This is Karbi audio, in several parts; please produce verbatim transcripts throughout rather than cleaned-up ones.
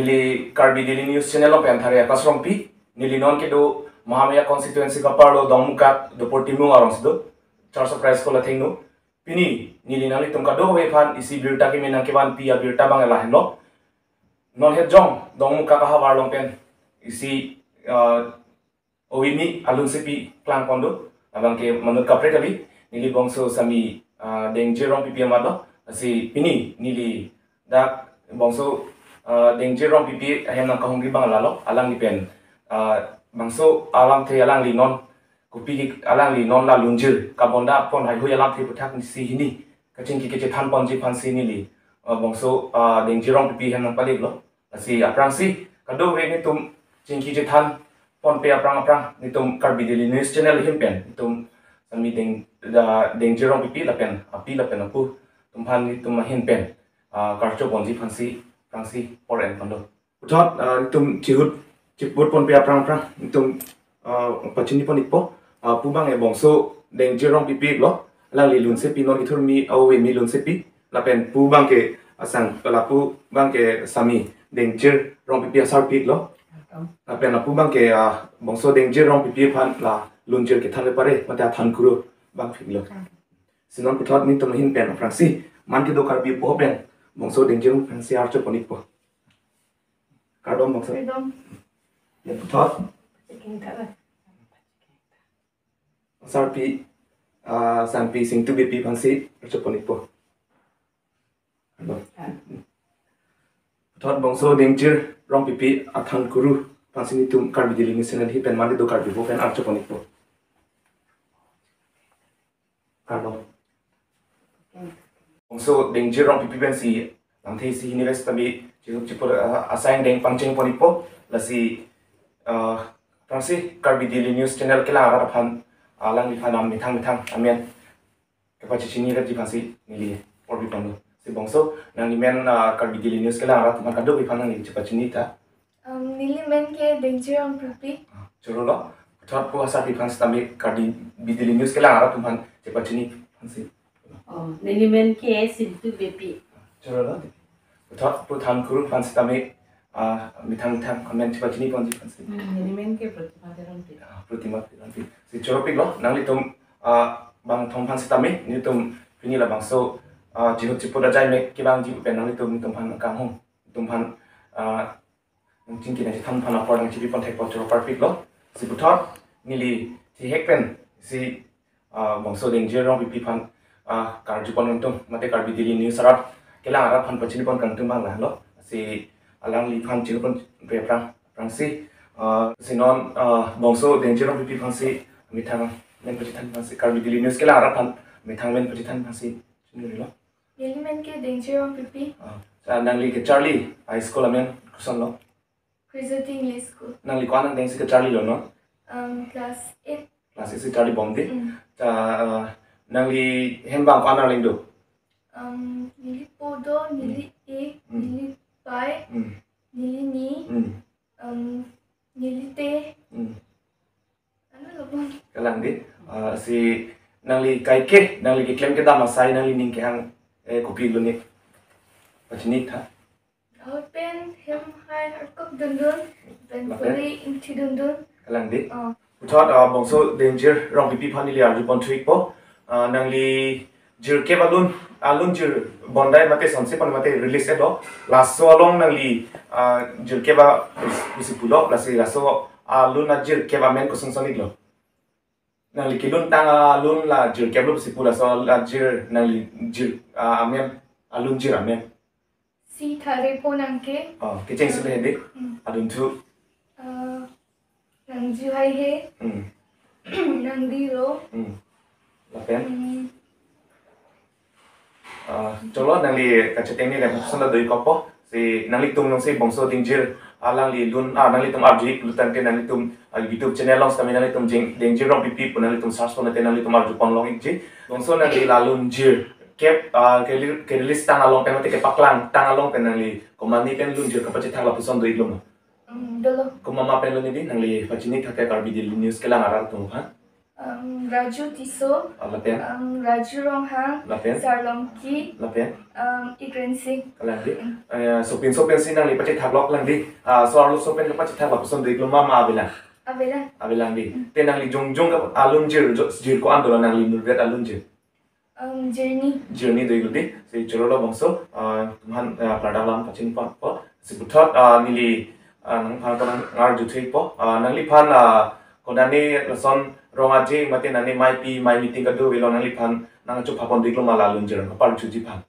Neli Karbi Daily News Channel along pen Thari Akash Rongpi, neli non kedo Mahamaya constituency kaparlo Dongmukak Dopor Timung arong si do, Church of Christ School athengno. Pini neli nanglitum kadokave aphan isi birta kimi nangkevanpi abirta abang lahenlo. Non het jong Dongmukak ahavar along pen isi, ah, ovimi alunsepi klangpon do, abang ke manut kaprek kali. Neli bangso Sami, ah, Dengjir Rongpipi amat lo. Lasi pini neli dak bangso, ah, Dengjir Rongpipi ahem nangkahumri abang lalo, alangli pen, ah, bangso alamthe alangli non kopi ke alangli non la lunjir kabonda pon haihui alamthe aputhak si hini kachingki kachethan ponji aphansi neli, ah, bangso, ah, Dengjir Rongpipi ahem nangpalek lo. Lasi aphrangsi kadokave netum chingki chethan ponpe aphrang aphrang netum Karbi Daily News Channel ahin pen netum Sami Deng, da, Dengjir Rongpipi lapen api lapen apo atum aphan netum ahin pen, ah, karcho ponji aphansi aphrangsi apor enpon do. Puthot, ah, netum chihut chiput ponpe aphrang aphrang netum, ah, pachini pon ikpo. Ah, pu abang ke bangso Dengjir Rongpipi lo, alangli lunsepi non kethurmi aovimi lunsepi. Lapen pu abang ke asang, lapu abang ke Sami Dengjir Rongpipi asarpi lo. Lapen lapu abang ke, ah, bangso Dengjir Rongpipi aphan la lunjir kethan le pare mate athan kuru abangphi lo. Si non puthot netum ahin pen aphrangsi man kedo Karbi po pen bangso Dengjir Rongpipi aphansi archo pon ikpo. Kardom bangso. Kardom. Ya, puthot. Sarpi, ah, Sangpi Singtu Beypi aphansi archo pon ikpo. Kardom. Puthot bangso Dengjir Rongpipi athan kuru aphansi netum Karbi Daily News Channel ahin pen man kedo Karbi po pen archo pon ikpo. Kardom. Bangso Dengjir Rongpipi pensi lamthe isi hini ves tabi chihut chiput, ah, asai angdeng pangcheng pon ikpo. Lasi, ah, aphrangsi Karbi Daily News Channel kelang arat aphan, ah, alangliphan methang methang amen kepachini rat ji aphansi neli apor pipon do. Si bangso nangli men, ah, Karbi Daily News kelang arat aphan kadokave aphan nangli chepachini tha. Um, neli men ke Dengjir Rongpipi. Ah, choro lo. Puthot pu asarpi aphan sitame Karbi Daily News kelang arat atum aphan chepachini aphansi. Oh, neli men ke Singtu Beypi. Choro lo. Puthot pu athan kuru aphan sitame, ah, methang methang amen chepachini ponji aphansi. Hmm, neli men ke Protima Teronpi. Ah, Protima Teronpi. Si choropik lo, nanglitum, ah, bangthom aphan sitame netum pini labangso, ah, chihut chiput ajai mek kevangji pen nanglitum netum aphan kanghong. Netum aphan, ah, nangchingki nangchethan aphan apor nangchipi pon thek pon choro parpik lo. Si puthot neli thihek pen si, ah, bangso Dengjir Rongpipi aphan, ah, karju pon kangtung mate Karbi Daily News arat kelang arat aphan pachini pon kangtung abang lahenlo. Si alangliphan chihut ponpe aphrang aphrangsi, ah, si non, ah, bangso Dengjir Rongpipi aphansi methang men pachethan aphansi Karbi Daily News kelang arat aphan methang men pachethan aphansi chinilo. Neli men ke Dengjir Rongpipi. Ah, ah, nangli kecharli high school amen koson lo? Christian English School. Nangli ko-an angdeng si kecharli lo non? Um, class eight. Class eight si charli bom de. Mm. Ta, ah, nangli hem abang ko-an arleng do? Um, neli po do, neli e, mm, neli pai, mm, neli ni, mm, um, neli te. Mm. Ano lo bang? Kalang de. Ah, si nangli kaike, nangli keklem kedam asai nangli ning kehang, eh, kopi lo ni? Pachini tha. Ahut pen hem hai arkok dundun, pen lapen puri ingthi dundun. Kalang de. Oh. Puthot, ah, bangso Dengjir Rongpipi aphan neli arju pon thu ikpo. Ah, nangli jirkep alun, alun jir bondai mate sonsi pon mate release et lo. Laso along nangli, ah, jirkep a pusi pulo, lasi laso alun ajirkep amen koson son iklo? Nangli kelun tang alun la jirkep lo pusi pu, laso la jir nangli jir, ah, amen, alun jir amen. Si Thare Po Nangke. Oh, kecheng si le de. Hmm. Adun thu. Ah, Nangju Haihe. Hmm. Nangdi Ro. Hmm. Lapen? Hmm. Ah, cholo nangli kachetengni le bangso la do-ik po. Si nanglitum nangsi bangso Dengjir alangli lun, ah, nanglitum arju ik lutang ke nanglitum, ah, YouTube channel along sitame nanglitum jing, Dengjir Rongpipi pu nanglitum search pon te nanglitum arju pon long ikji. Bangso nangli la lun jirkep, ah, ke, ke release tang along pen mate kepaklang tang along pen nangli komatne pen lun jir kapachethak lapuson do-ik lo ma? Hmm, dolo. Komat ma pen lo ni di nangli pachini thak ke Karbi Daily News kelang arat atum aphan? Um, Raju Tisso, Ah, lapen, um, Raju Ronghang, lapen, Sarlongki, lapen, um, Ikren Singh. Kalang di. Mm. Eh, sopinso pensi nangli pachethak lok lang di. Ah, so arloso pen kapachethak lapuson do-ik lo ma, ma avelang? Avelang. Avelang di. Mm. Te nangli jongjong ke alunjir, jo-, jir ko-an dolo nangli nurvet alunjir? Um, Jirni. Jirni do-ik lo di. Si choro lo bangso, ah, tum aphan, ah, kardom lam pachinipon po. Si puthot, ah, neli, ah, nangphan ko nang-arju thupo. Ah, nangliphan, ah, konane lason rong aje mate nane maipi, mai meeting kadokave lo, nangliphan nangchophapon do-ik lo ma la alunjir, kaparjuji aphan?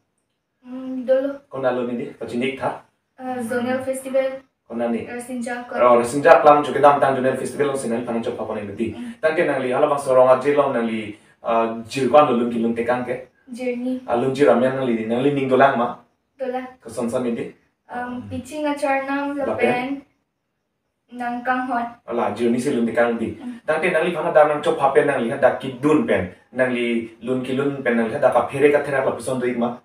Hmm, dolo. Konat lo neli, pachini-ik tha. Ah, Zonal Festival. Konane? Rasinja ko. Oh, Rasinja aplang jo kedamtang Zonal Festival alongsi nangliphan nangchophapon-ik lo di. Hmm. Tangte nangli halabangso rong aje along nangli, ah, jir ko-an lo lun kelun tekang ke? Jirni. Alunjir amen nangli, nangli ning dolang ma? Dolang. Kosonson neli? Um, Piching Acharnam lapen? Lapen nangkanghon. Ala, Jirni si lun tekang di. Mm. Tangte nangliphan hadak nangchophap pen, nangli hadak kedun pen, nangli lun kelun pen, nangli hadak kaphere katherak lapuson do-ik ma?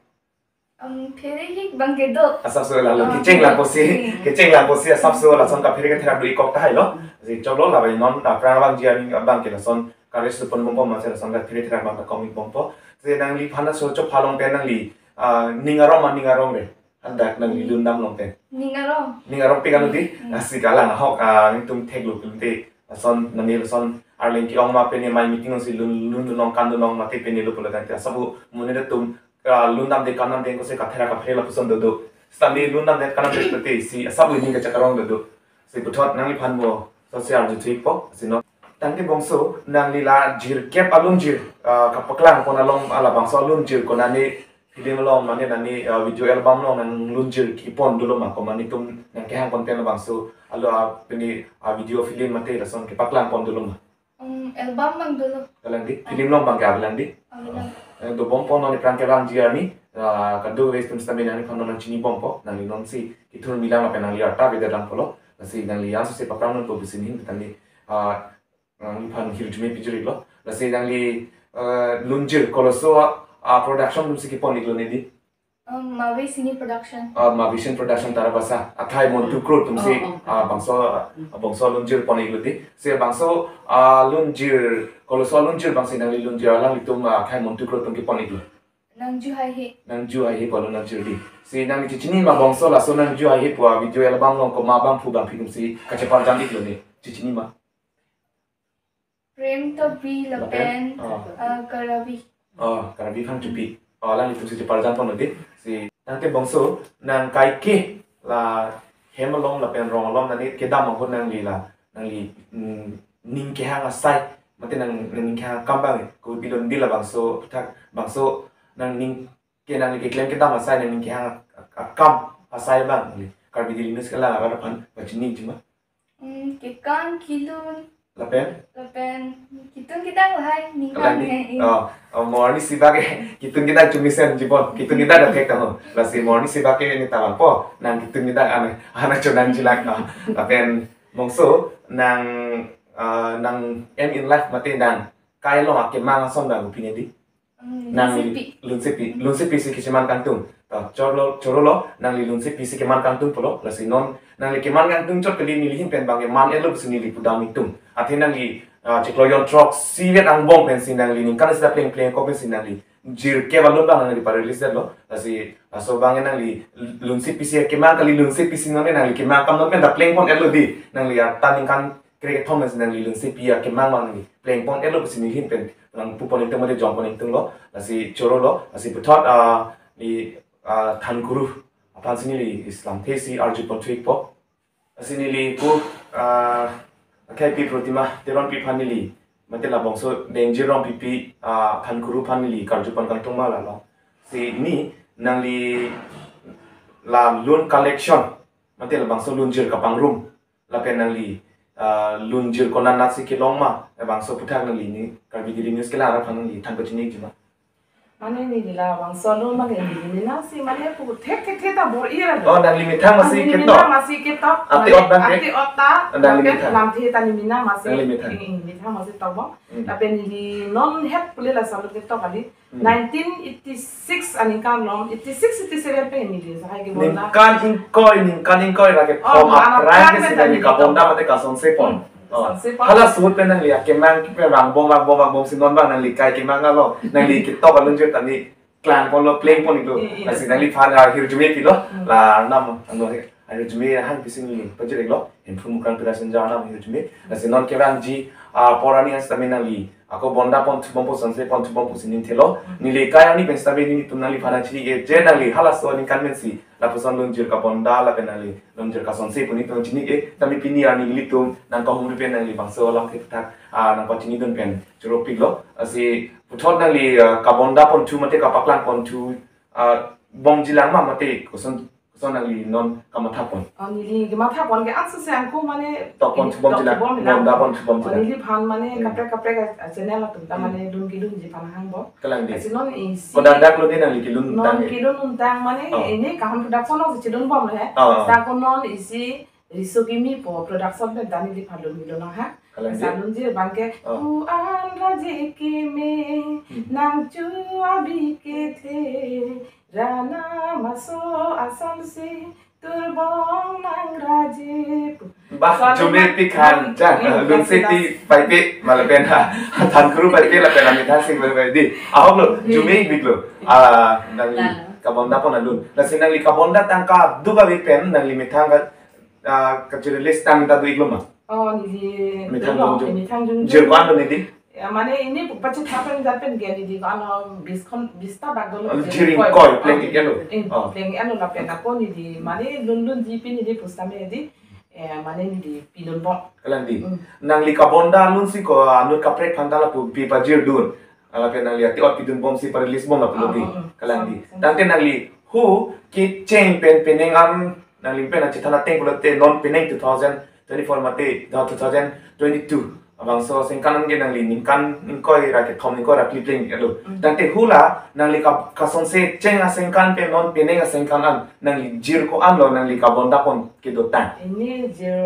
Um, phere-ik abang ke do. Asapso la lo, ah, kecheng lang pusi, mm, kecheng lang pusi, asapso lason kaphere katherak do-ik kok tahai lo. Mm. Si choklo, labang non, ah, aphrang abang ji arni abang ke lason courage do-pon bompo, masi lason kaphere therak abang ta kom-ik bompo. Si nangliphan laso chopha along pen nangli, ah, ning arong ma, ning arongre? Hadak nangli lun dam along pen. Ning arong. Ning arong pik anu di? Hmm. Lasi kalang ahok, ah, nelitum theklo pulote. Lason nangli lason arleng ke-ong ma, pine mai meeting alongsi lun, lun dunlong, kan dunlong mate pine lo pulo tangte. Asap amonit atum, ah, lun damde kan damde kosi katherak kaphere lapuson dodo. Seta neli lun damde kan damde pulote si asap aning kachakarong dodo. Si puthot nangliphan mo, so si arju thupo, si non. Tangte bangso, nangli la jirkep alunjir, ah, kapaklangpon along, ah, labangso alunjir konane film along mane nane, ah, video album along nanglunjir kepon dolo ma, komane itum nangkehangpon pen labangso, alo, ah, pini, ah, video film mate lason kepaklangpon dolo ma? Um, album abang dolo. Kalang di? Ah. Film along abang ke avelang di? Avelang. Eh, dobompo non aphrang kevangji arni, ah, kadokave atum sitame nangliphan non nangchini bompo, nangli nonsi kethurmi lang lapen nangli arta avedet lang pulo, lasi nangli ansose paprang nangpo pusi neli tangte, ah, nangliphan hirjume pijir-iklo. Lasi nangli, eh, lunjir koloso, ah, production atumsi kepon-ik lo neli? Um, Mavi Cine Production. Ah, Mavision Production Tarabasa. Akhai Montu Kro atumsi, oh, oh, ah, bangso, ah, bangso lunjir pon-ik lo di. Si bangso, ah, lunjir, koloso lunjir abangsi nangli lunjir alanglitum, ah, Akhai Montu Kro atum kepon-ik lo? Nangju Haihe. Nangju Haihe pulo lunjir di. Si nangli chechini ma bangso laso Nangju Haihe pu a-video album along komat abangphu bangphi atumsi kacheparjan-ik lo ne? Chechini ma? Prem Tokbi lapen, lapen, oh, ah, Karabi. Oh, Karabi Phangchopi. Oh, alanglitumsi cheparjan pon lo di. Si, tangte bangso, nang kaike la hem along lapen rong along nangli kedam ahut nangli la, nangli, mm, ning kehang asai, mate nang, nang ning kehang akam abang, kopi pilo di labangso, thak, bangso, nangning ke nangli keklem kedam asai, nangning kehang ak-, akam asai abang, nangli Karbi Daily News kelang arat aphan pachini-ikji ma? Hmm, kekan kelun. Lapen? Lapen ketun kedang lahai, ning kalang di? Hang, eh, eh. Oh, oh, mo arnisi bak ke ketun kedang chumisen jipon. Ketun kedang dak thek tang ho. Lasi mo arnisi bak ke neta vangpo. Nang ketun kedang ane, ane chonang jilak. Oh. Lapen bangso nang, ah, nang aim in life mate nang kai along akemang ason abang pine di? Hmm, nangli lunsepi. Lunsepi, lunsepi si kecheman kangtung. Ta, choro lo, choro lo, nangli lunsepi si keman kangtung pulo, lasi non, nangli keman kangtung chot kali neli ahin pen abang keman-etlo pusi neli pudam-ik tum. Athe nangli, ah, chiklo jon throksi vet angbong pensi nangli ningkan sita pleng pleng ko pensi nangli jirkep alun abang nangli pa-release detlo, lasi, ah, laso abang nangli lunsepi si keman kali, lunsepi si non nangli keman akam non pen ta plengpon-etlo di, nangli arta ningkan krekethom si nangli lunsepi akemang abang nangli plengpon-etlo pusi neli ahin pen nangpupon-ik tum mate jongpon-ik tumlo, lasi choro lo, lasi puthot, ah, neli, ah, thankuru aphansi neli islam thesi arjupon thu-ikpo. Lasi neli pu, ah, akhai pi Protima Teronpi aphan neli, mate labangso Dengjir Rongpipi, ah, thankuru aphan neli karjupon kangtung ma lalo. Si ne nangli la lun collection, mate labangso lunjir kapangrum, lapen nangli, ah, lunjir konat natsi kelong ma, labangso aputhak nangli ne Karbi Daily News kelang arat aphan nangli than pachini-ikji ma? Mane neli labangso alun mane neli mena si mane pu thek thek thek ta bor-i ra. Oh, nangli methang masi, ah, neli ketok? Mena masi ketok. Ate ot abang ke? Ate ot ta. Nangli methang? Lamthe ta neli mena masi. Nangli methang? Eh, eh, methang masi tokbom. Hmm. Lapen neli non het pule laso alun ketok kali. Hmm. Nineteen eighty-six aningkan along, eighty-six, eighty-seven pen neli lahai kebonda. Ningkan ingkoi, ningkan ingkoi ra ke, oh, pom aphrang ke si neli kabonda mate kasonse pon. Hmm. Oh. Sonsepon. Hala suhut pen nangli akemang pen vangbom, vangbom, vangbomsi non abang nangli kai kemang along nangli ketok alunjir ta ne klangponlo, plengpon iklo. Eh, eh, lasi eh. Nangliphan ahirjume pilo. Hmm. La Arnam angno ahirjume hang pisi neli pajir iklo. Hemphu Mukrang Pirasinja Arnam ahirjume. Lasi non kevangji, ah, apor arni an sitame nangli ako bondaponthu bompo, sonsepon thu bompo si ning thelo. Hmm. Neli kai arni pen sitame nelitum nangliphan nangchini-e je nangli halaso aningkan pensi lapuson lunjir kabonda lapen nangli lunjir kasonse pu nelitum chini-e, tame pini arni nelitum nangkahumri pen nangli bangso alam thekthak, ah, nangpachinidun pen choropiklo. Lasi puthot nangli, ah, kabondaponthu mate kapaklangponthu, ah, bomjilang ma mate koson, koson nangli non kamathapon? Oh, neli kamathapon ke ansu se angko mane tokponthu bomjilang, tokbomjilang. Bondaponthu bomjilang. Oh, neliphan mane Hmm. kaprek kaprek a, a channel atum ta Hmm. mane dun kedunji aphan hangbom. Kalang dei. Lasi non isi Kodak dak lo dei nangli kelun non tang, eh. kelun untang mane Oh. ini Kahan Production alongsi chedunbomlo he. Oh. Seta ako non isi Riso Kimi pu production pen ta neliphan dun kedun ha. Kalang dei. Salunjir abangke Oh. Pu an raje keme Hmm. nang chu abi kethe rana maso asam si turbong nang raje pu. Bah, Soalnya jume pi khan, jan, Hmm, lun se ti paipe, ma lapen ha, than kuru paipe, lapen amethang sing paipe dei. Ahok lo, Hmm. jume biklo. Ah, nangli Lalo. kabondapon alun. Lasi nangli kabonda tangka duk ave pen, nangli methang ka, ah, kachiri list tang ta do iklo ma? Oh, neli Methang dolo, jongjong. methang jongjong. Jir ko-an do neli? Ya, mane ini pu pachethap pen jat pen ke neli ko-an bis khon, bis ta bak dolo. Oh, jir ingkoi, pleng ik-et lo. Eh, Oh. pleng ik-et lo lapen ako neli, mane lun lunji pen neli pusitame dei, eh, mane neli pidunbom. Kalang dei. Hmm. Nangli kabonda alun si ko anut kaprek aphan ta lapu pi pajirdun. Lapen nangli ati-ot pidunbomsi pa-release bom lapu lo dei. Oh, oh, oh. Kalang dei. Sorry, sorry. Tangte nangli hu kecheng pen penang an nangli pen achethan ateng pulote non penang two thousand twenty-four mate, dah two thousand twenty-two. Abangso asengkan an ke nangli ningkan ingkoi ra kethom ingkoi ra phli pleng iklo. Mm. Tangte hula nangli ka, kasonse cheng asengkan pen non penang asengkan an nangli jir ko-an lo nangli kabondapon kedotang? Ini jir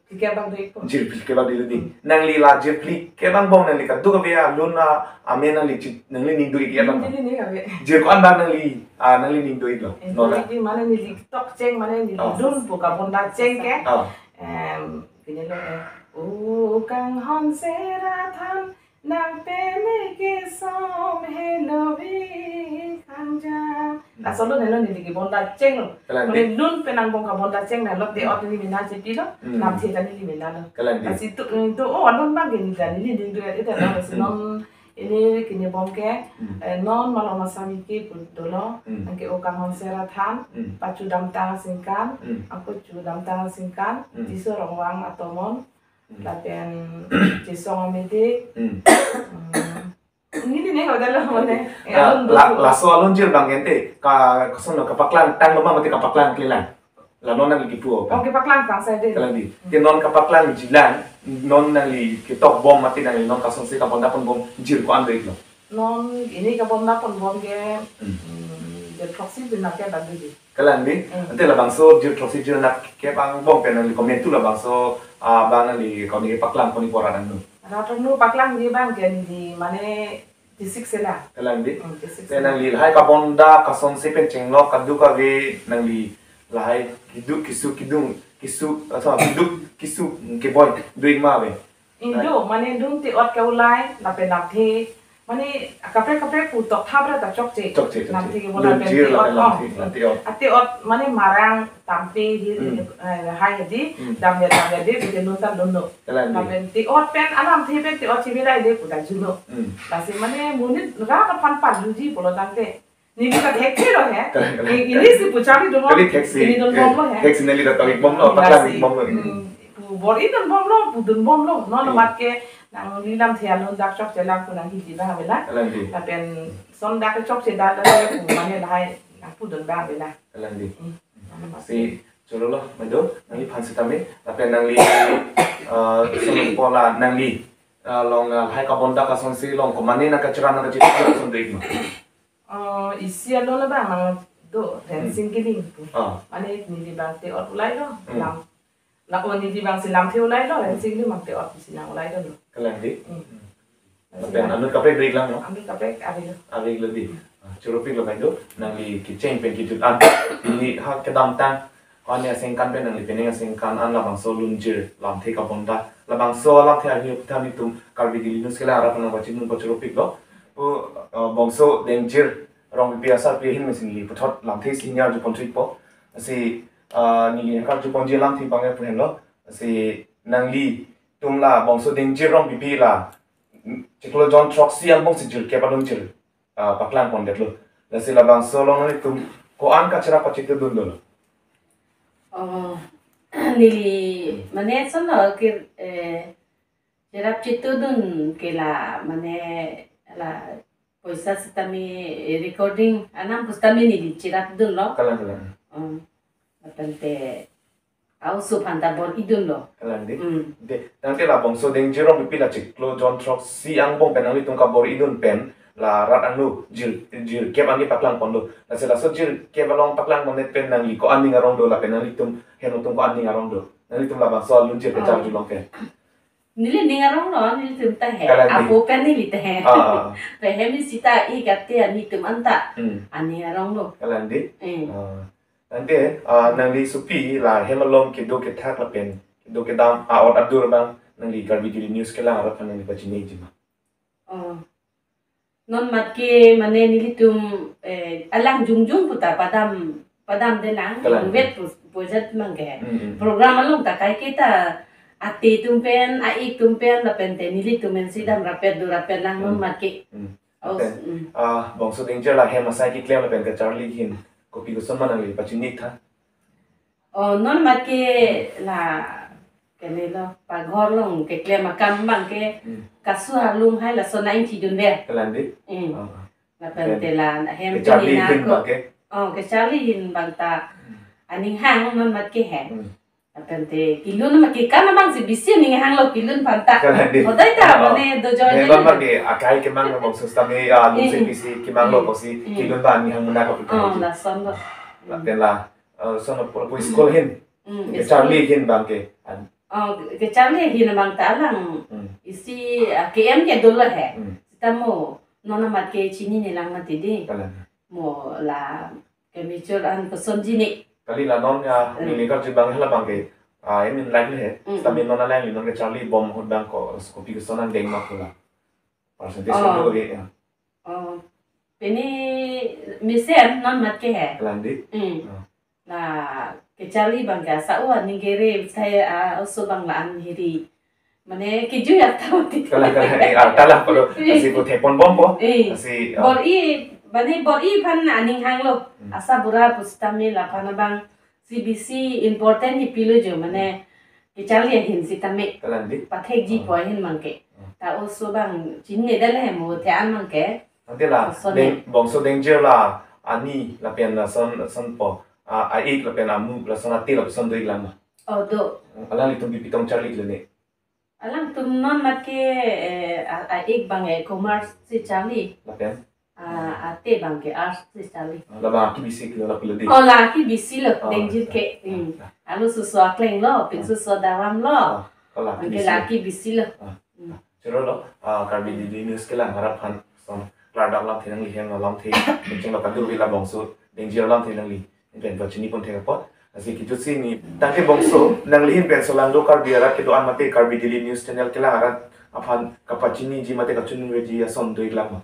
phlikep bak do ikpo. Jir phlikep bak dei lo dei. Mm. Nangli la jir phlikep bang bom nangli kaduk ave alun a, amen nangli chi, nangli ning do ik ya bang. Neli ning ave. Jir ko-an bang nangli, ah, nangli ning do iklo? Eh, non la. Neli mane neli tok cheng mane neli Oh. dun pu kabonda cheng ke. Oh. Em, pine lo, eh. O kanghon sera than nang peme kesom helo vi khangja. Hmm. Laso alun helo neli kebonda chenglo. Kalang dei. Mane lun pen angbong kabonda cheng nanglo, te-ot neli mena chepilo, Hmm. lamthe ta neli menalo. Kalang dei. Lasi tu, tu, oh, alun bang ke neli ta neli ning do-et lo, lasi Hmm. non ini kini bom ke, Hmm. eh, non malom asami ke pu dolo, Hmm. anke O kanghon sera than, Hmm. Pachu Damtang asengkan, Hmm. ako Chu Damtang asengkan, Hmm. Tisso Rongvang atomon, Hmm. lapen Chesong Amede. Hmm. Hmm. Neli ning ave lo mane. Eh, La, alun la, do. Laso alun jir bang ente, ka, koson lo kapaklang tanglo ma mate kapaklang klelang? La non nangli kipu o. Oh, kepaklang tang saide. Kalang dei. Hmm. Te non kapaklangjilang, non nangli ketok bom mate nangli non kasonse kabondapon bom jir ko-an do iklo? Non ini kabondapon bom ke, Hmm. hmm, jir throksi pen nangkep bak dei. Kalang dei. Hmm. Ante labangso jir throksi jir nangkep angbong pen nangli komantu labangso, ah, bang nangli koni paklangpon ikpo rat angno? Rat angno paklangji bang ke neli mane T six sela. Kalang dei. Hmm, T six Te sela. Nangli lahai kabonda kasonse pen chenglok kaduk ave nangli lahai keduk kesu kedung kesu, ah, sorry, keduk kesu, hmm, keboi do ik ma ave? Indo, mane dun te-ot ke ulai, lapen lamthe. Mane kaprek kaprek pu tokthap ra ta chokche. Chokche, chokche. Lamthe ke bola Dun pen jir te-ot, lapen lamthe, oh. Lamthe ot. Ate-ot mane marang tampe hi, Hmm. eh, hai hedi, Hmm. dam ya dam ya de, bete lun ta lun lo. Kalang dei. Lapen te-ot pen, alamthe pen te-ot chibilai le pu ta juno. Hmm. Lasi mane monit rat aphan parjuji pulo tangte. Neli ta thekthe lo he. Kalang, kalang. Ini, ini si pu charli dun bom. Kali theksi, Ini dun bom lo he. Theksi neli ta tawik bom lo, paklang Lasi. Bom lo. Hmm. Pu bor-i dun bom lo, pu dun bom lo. Non Hmm. mat ke nangli lamthe alun dak chokche lang pu nanghilji bang avela. Kalang dei. Lapen son dak chokche dak dak pu mane lahai nangpu dun bang avela. Kalang dei. Hmm. Si choro lo, maido, nangliphan sitame, lapen nangli, eh, son pola nangli, eh, along, eh, lahai kabonda kasonse along, ko mane nangkacheram nangkacheram son do ik ma? Oh, isi alun abang nang do, Hmm. Rensing Killing pu. Ah. Mane neli bang te-ot ulai lo, Hmm. lam. La o neli bang si lamthe ulai lo, Rensing Killing bang te-ot si nang ulai lo. Kalang dei. Hmm. Hmm. Lapen anut kaprek do ik lang no? Anut kaprek ave lo. Ave lo dei. Ah, choropiklo maido, nangli kecheng pen kejut an. Neli ha kedamtang Ko-an asengkan pen nangli pening asengkan an labangso lunjir lamthe kabonta. Labangso alamthe arni aphuthak nelitum Karbi Daily News kelang arat aphan nangpachini pachoro piklo. Pu, eh, Bongso Dengjir Rongpipi asarpi ahin mesen neli puthot lamthe isi arjupon thupo. Lasi, eh, neli karjuponji alamthe abang ke pu henlo. Lasi nanglitum la Bongso Dengjir Rongpipi la chiklo jon throksi angbong si jirkep alunjir, ah, paklang pondetlo. Lasi labangso along nelitum ko-an kacherap pachethurdun dolo? Oh, neli mane lason lo ke, eh, cherap chethurdun ke la mane la poisa sitame, eh, recording anam pusitame neli cherapdunlo. Kalang, kalang. Hmm. Lapen te a-oso aphan ta bor-idunlo. Kalang dei. Hmm. Dei, tangte la Bongso Dengjir Rongpipi la chiklo jon throksi angbong pen nanglitum kabor-idun pen la rat angno jir, jirkep anke paklang ponlo. Lasi laso jirkep along paklang pondet pen nangli ko-an ning arong do lapen nanglitum heno atum ko-an ning arong do? Nanglitum labangso alunjir kecharli along pen. Neli ning aronglo, nelitum ta he. Kalang dei. Apo pen neli ta he. Ah, ah, ah. Pe hem isi ta ik ate anitum anta. Hmm. Aning aronglo. Kalang dei. Hmm. Ah. Tangte, ah, nangli sopi la hem along kedo kethak lapen kedo kedam a-ot adur abang nangli Karbi Daily News kelang arat aphan nangli pachiniji ma? Oh. Non mat ke mane nelitum, eh, alang jongjong puta padam, padamde nang, kalang, vet pu-, pujat mang ke. Hmm, hmm. Program along ta kaike ta ate atum pen, a-ik atum pen, lapen te nelitum pen si dam rapet do rapet lang non, hmm, mat ke. Hmm. Aus, lapen, hmm, ah, Bongso Dengjir la hem asai keklem lapen kecharli ahin kopi koson ma nangli pachini tha? Oh, non mat ke la kene lo, paghor along keklem akam abang ke, hmm, kasu arlung hai laso nangchidunde. Kalang dei? Hmm. Ah. Lapen, lapen te la hem kecharli ahin ko, abang ke? Oh, kecharli ahin abang ta, hmm, aning hang non mat ke he. Hmm. Lapen te kelun ma ke kan abang si bisi aning hanglo kelun aphan ta. Kalang dei. Hodai ta, oh, mane dojoi, eh, dei non lo. Mat ke akai kemang abang sustame, ah, lun, eh, si bisi kemanglo, eh, pusi, eh, kelun abang aning hang mena ko. Oh, lason lo. Lapen la, eh, lason lo pu, pu school ahin. Hmm, kecharli school ahin abang ke. An. Oh, kecharli ahin abang ta alang. Hmm. Isi, ah, K M ke dolo he. Hmm. Sitamo non mat ke chinine lang mati dei. Kalang. Mo la ke mature an kosonji ne. Kali la non ya, hmm, neli karju abang hala abang ke, ah, I mean, likely he. Hmm, sitame, hmm, non alang neli non kecharli bom ahut abang ko, kopi koson angdeng ma pu la. Percentage, oh, lo ke ya. Oh. Pini mesen non mat ke he. Kalang dei? Hmm. Oh. La kecharli abang ke asa u aning kere sai, ah, oso abang la-an hiri. Mane kejui arta mati. Kalang, kalang, eh, arta la pulo. Eh. Lasi pu thekpon bompo. Eh. Lasi, ah. Bor-i, mane bor-i aphan aning hanglo. Hmm. Asa bura pusitame laphan abang si bisi important ni pilo jo, mane kecharli ahin sitame. Kalang dei? Pathekji, oh, po ahin abang ke. Oh. Ta oso abang chinine dale mo the-an abang ke. Tangte la, kosonne. Deng, Bongso Dengjir la ani lapen lason, lason po, a, a-ik lapen amu lason ate lapuson do-ik lang ma? Oh, do. Alanglitum pi pi tong charlilo ne? Alangtum non mat ke, eh, a, a-ik abang, eh, commerce si charli. Lapen? Ah, ate abang ke arts si charli. Ah, labang ke bisi ke lapu lo dei? Oh, la ke bisi lo, oh, Dengjir ke. Ah, hmm, ah. Alo soso akleng lo, pin, ah, soso daram lo. Ah, oh, la ke bisi lo. Abang ke la ke bisi lo. Ah, hmm, ah. Choro lo, ah, Karbi Daily News kelang arat aphan lason klardak lamthe nangli hem alamthe, mecheng lo kadokave la Bongso Dengjir alamthe nangli ahin pen pachini pon thek apot. Lasi kejut si neli, tangte Bongso, nangli ahin pen solangdo Karbi arat kedo-an mate Karbi Daily News channel kelang arat aphan kapachiniji mate kachoningveji ason do-ik lang ma?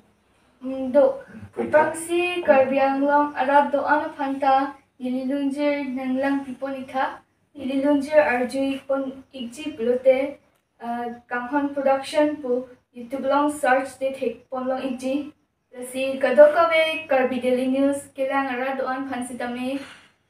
Hmm, do. Hmm, puita. Aphrangsi Karbi Anglong arat do-an aphan ta neli lunjir nanglangpi pon ik tha. Neli lunjir arju ik pon ikji pulote, ah, Kanghon Production pu YouTube along search te thek pon long ikji. Lasi kadokave Karbi Daily News kelang arat do-an aphan sitame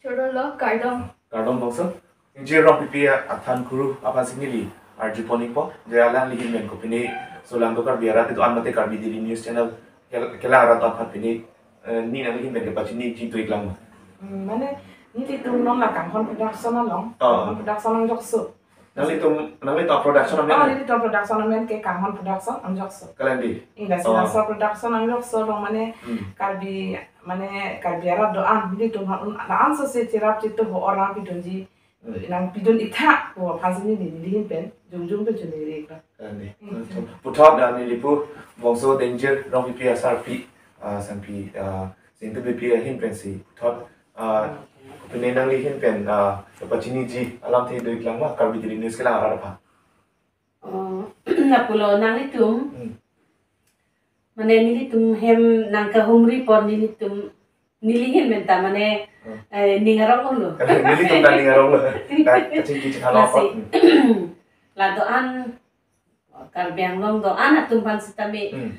choro lo, kardom. Kardom Bongso. Dengjir Rongpipi athan kuru aphan si neli arju pon ikpo. Je alangli ahin pen ko pini solangdo Karbi arat do-an mate Karbi Daily News channel kel-, kelang arat do-an aphan pini, eh, neli nangli ahin pen kepachiniji do-ik lang ma? Hmm, mane nelitum non la Kanghon Production along. Oh. Kanghon Production angjokso. Nanglitum, nanglitum production amen? Oh, nelitum production amen ke Kanghon Production angjokso. Kalang dei? Inda, oh, si laso production angjokso along mane, hmm, Karbi, mane Karbi arat do-an, nelitum aphan un-, la-an sosi cherap chethu ho orang pidunji, hmm, nangpidun ik tha pu aphan si neli, neli ahin pen jongjong pen choningri iklo. Kalang dei? Hmm. Puthot, ah, neli pu Bongso Dengjir Rongpipi asarpi, ah, sanpi, ah, Singtu Beypi ahin pen si puthot, ah, Pini nangli ahin pen, ah, pachiniji alamthe do-iklang ma Karbi Daily News kelang arat aphan? Oh, lapulo nanglitum. Hmm. Mane nelitum hem nangkahumri apor nelitum neli ahin pen ta mane Hmm. eh, ning arong lo. Nelitum ta ning arong lo. Kachingki chingthalo. Lasi. Hmm. La do-an Karbi Anglong do-an atum aphan sitame Hmm.